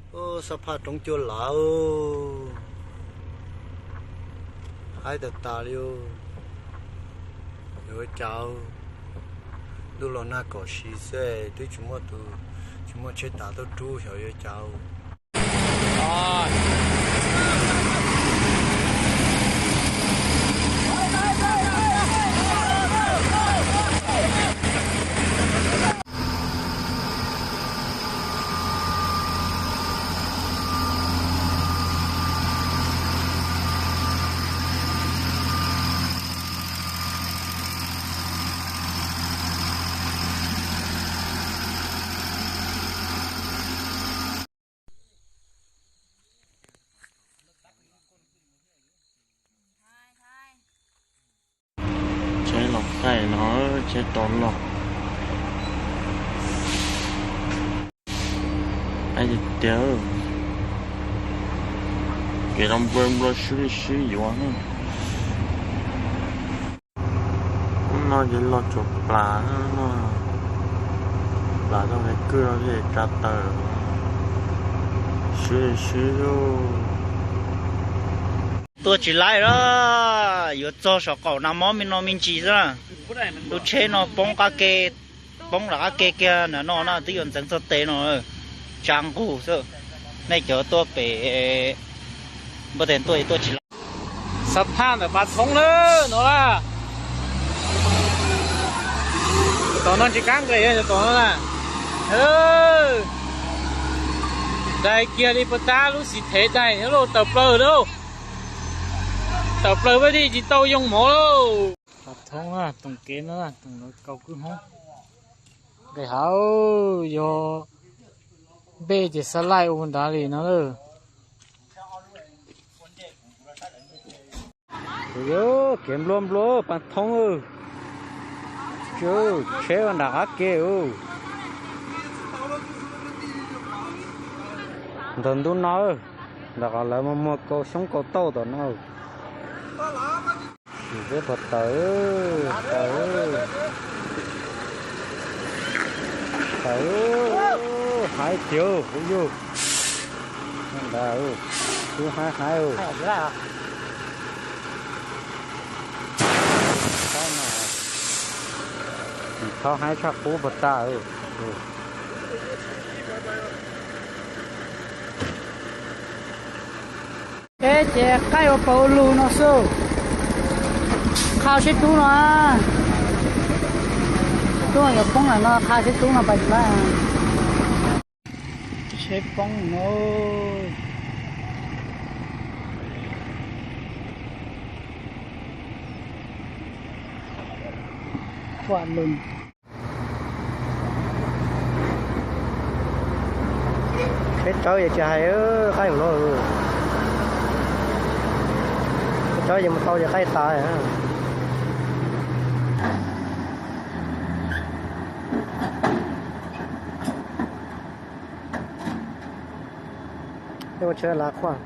Xab phaj roob cuaj lawm, haib tas tas li. Yuav ua cas, ntuj los nag kom siv xwb, twb tsis muaj tus, tsis muaj tsheb tav tuaj rub, xyov yuav ua cas. Tsheb los qaij no, tsheb tau los. Qaij tiag tiag, kev los nplua nplua sib sib yuav. Hnub no ces los tsuas plas no, plas tau nqe kwj no thiaj tsa taws, sib sib. Tuaj tsis laib lawm, yuav txog saum qaum no mob me no me ntsis xwb na. Lub tsheb no poob qab ke, poob lawm qab ke kiag ntawm no na, twb yuav ntxeev txog tes no, tsa nqug xwb. Nej cov tuaj pem npua tes tuaj, tuaj tsis laib. Xab phaj ntawm Pas Thoob na, no na. Tom no tsis kav nqes, tom no na. Daig kiag li puas tab lub xim thev daig lauj, tawm plaws lauj. Tawm plaws pab di tsis tau yoo mov lauj. Pas Thoob na, toom kev no, toom lawv kaus kwj hoob. Nqes hav, yog npej ces xab laij ua nrad li no lawm. Kev nplua nplua Pas Thoob, tsheb nram qab ke. Ntawm ntu no, nram qhov lawv muag muag kaus xyoob kaus tauj tom no. Sim peb puas tawm, tawm, tawm, haib tiag, yug, ntawd, twb haib haib. Txhob haib tshaj qub puas tag. Peb ces qaij ua paus ua lug no xwb. Qha seb tub no, tub yuav poob lawm no, qha seb tub no pais tsis laib. Seb poob no. Quaj lug. Peb tsawb yeej tsis hais, qaij los. Peb tsawb yeej mus tau ces qaij tas. Ua tsheb lav quaj.